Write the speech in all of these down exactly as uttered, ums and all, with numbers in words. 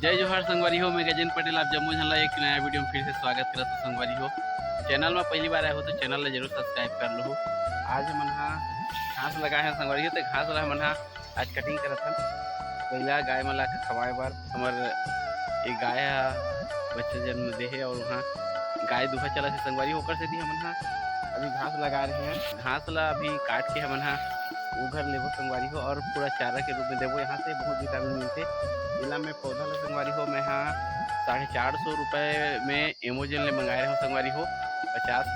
जय जोहार संगवारी हो, मैं गजेंद्र पटेल, आप जम्मो झन ला एक नया वीडियो में फिर से स्वागत करत हूँ संगवारी हो। चैनल में पहली बार आए हो तो चैनल ला जरूर सब्सक्राइब कर लो। आज हमन हा घास लगाए हैं संगवारी हो, तो घास ला हमन हा आज कटिंग करत हन। पहला गाय मन ला खवाए बर हमर एक गाय हा बच्चा जन्म दे हे और वहाँ गाय दूहा चला से संगवारी हो, ओकर सेती हमन हा अभी घास लगा रहे हैं। घास ला अभी काट के हमन हा उघर लेबो संगवारी हो और पूरा चारा के रूप में देबो। यहाँ से बहुत विटामिन मिलथे। एला मैं पौधा ला संगवारी हो, मैं हा साढ़े चार सौ रुपये में एमेजोन ले मंगाए रहे हूँ संगवारी हो। पचास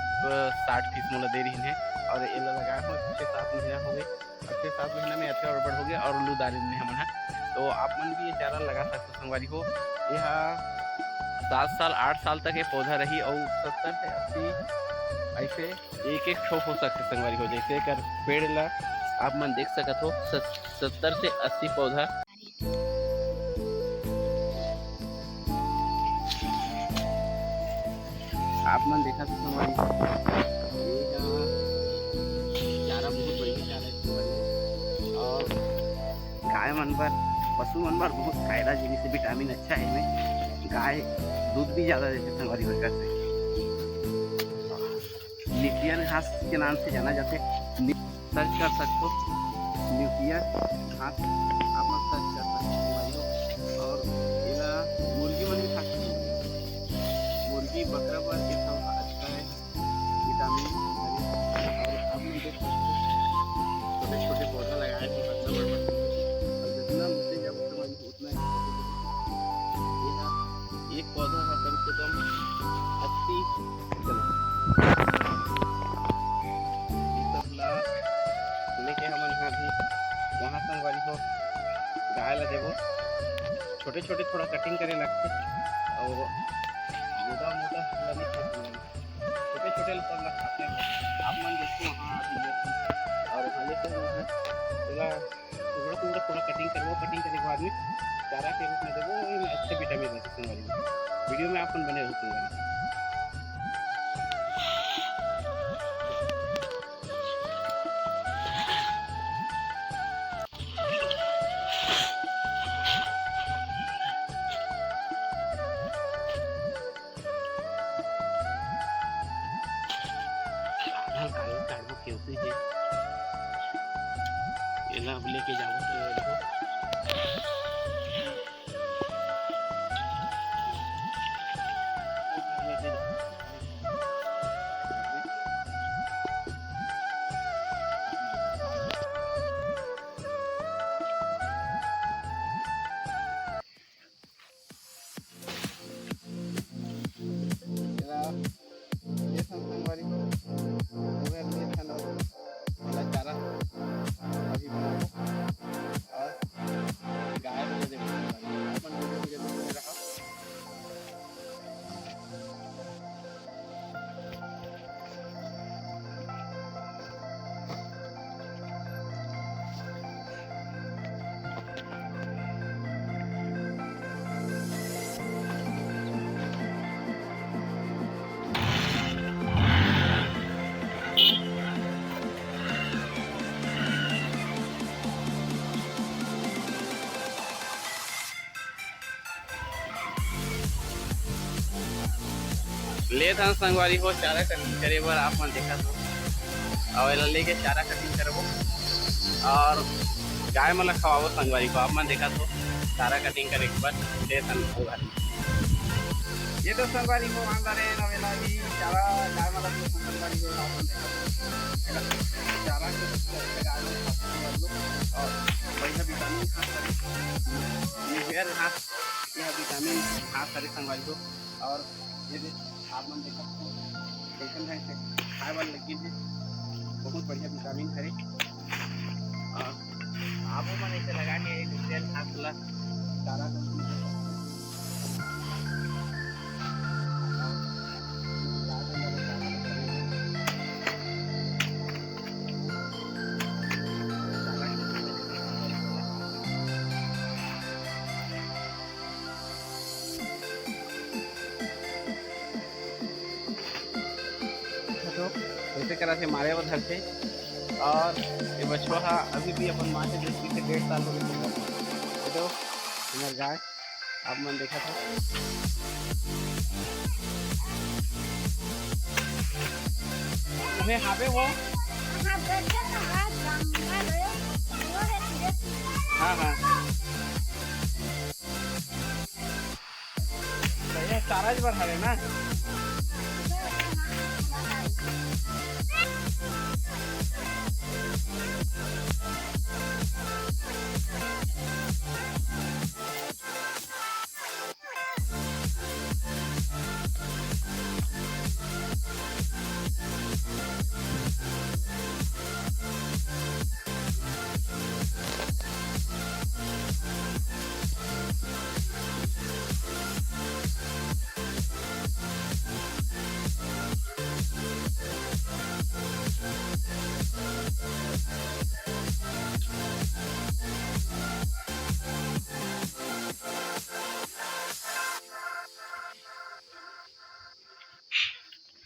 साठ पीस मोला दे रही है और एला लगाए हूँ छः सात महीना हो गए। और छः सात महीना में अच्छा गड़बड़ हो गया और लू डाले हमन हा। तो आप मन भी ये चारा लगा सकते हो संगवारी हो। ये हा सात साल आठ साल तक ये पौधा रही और सत्तर से अस्सी ऐसे एक एक ठो हो सकथे संगवारी हो। जैसे एकर पेड़ ला आप मन देख सकत हो, सत-, सत्तर से अस्सी पौधा। आप मन देखत हो संगवारी हो, ये हा चारा बहुत बढ़िया चारा है संगवारी हो। और गाय मन बर, पशु मन बर बहुत फायदा, जिनिस से विटामिन अच्छा है एमे। गाय दूध भी ज्यादा देथे संगवारी हो एकर से। नेपियर घास के नाम से जाना जाथे। सर्च कर सकते हो नेपियर घास, आप मन सर्च कर सकते हो भाई लोग। और एला मुर्गी मन भी खा सकते हो, मुर्गी बकरा बर ये सब अच्छा है, विटामिन। और आप मन देख सकते हो छोटे छोटे पौधा लगाए हैं, कितना बड़ा बड़ा। और जितना नीचे जाओ उतना ही छोटे छोटे। ये ना, एक पौधा है कम से कम अस्सी, चलो, ये सब ला लेके हमन यहाँ भी वहाँ संगवारी हो गाय ला देबो। छोटे छोटे थोड़ा कटिंग करे लगथे और मोटा मोटा ला नहीं खाते हैं। छोटे छोटे ला सब ला खाते हैं। आप मन देखो वहाँ अभी ये और वहाँ लेके हमन पूरा टुकड़ा टुकड़ा थोड़ा कटिंग करबो। कटिंग करे के बाद में चारा के रूप में देबो, ओमे अच्छा विटामिन रहथे संगवारी हो। वीडियो में आप मन बने रहो संगवारी। आधा काली काढ़बो क्योंकि जे एला अब लेके जाबो तो ये देखो। एला ये संग संगवारी हो, उहे ले थन और एला चारा अभी बनाबो और गाय को देबो संगवारी। अपन वीडियो में जरूर बने रहो। लेथन संगवारी हो, चारा कटिंग करे बर आप मन देखत हो, अउ एला लेके चारा कटिंग करबो और गाय मन ला खवाबो संगवारी हो। आप मन देखत हो, चारा कटिंग करे के बाद लेथन संगवारी। ये तो संगवारी हो, आंदर है नवेला भी चारा गाय मन ला देथन संगवारी हो। आप मन देखत हो, चारा के गाय मन ला खवाबो और बढ़िया विटामिन घास हरे, ये घास, यह विटामिन घास हरे संगवारी हो। और ये दे, आप मन देखत हो, कैसन ढंग से खाए वाला लगी है, बहुत बढ़िया विटामिन हरे। और आप मन इसे लगा के एक घास ला चारा कर तो ऐसे करा से मारे बर धरथे। और ये बछवा हा अभी भी अपन माँ के दूध पीथे, डेढ़ साल हो गए। तो हमार गाय आप मन देखत हो, उहे हावे वो। हाँ, हाँ। तो ये चारा बर हरे ना।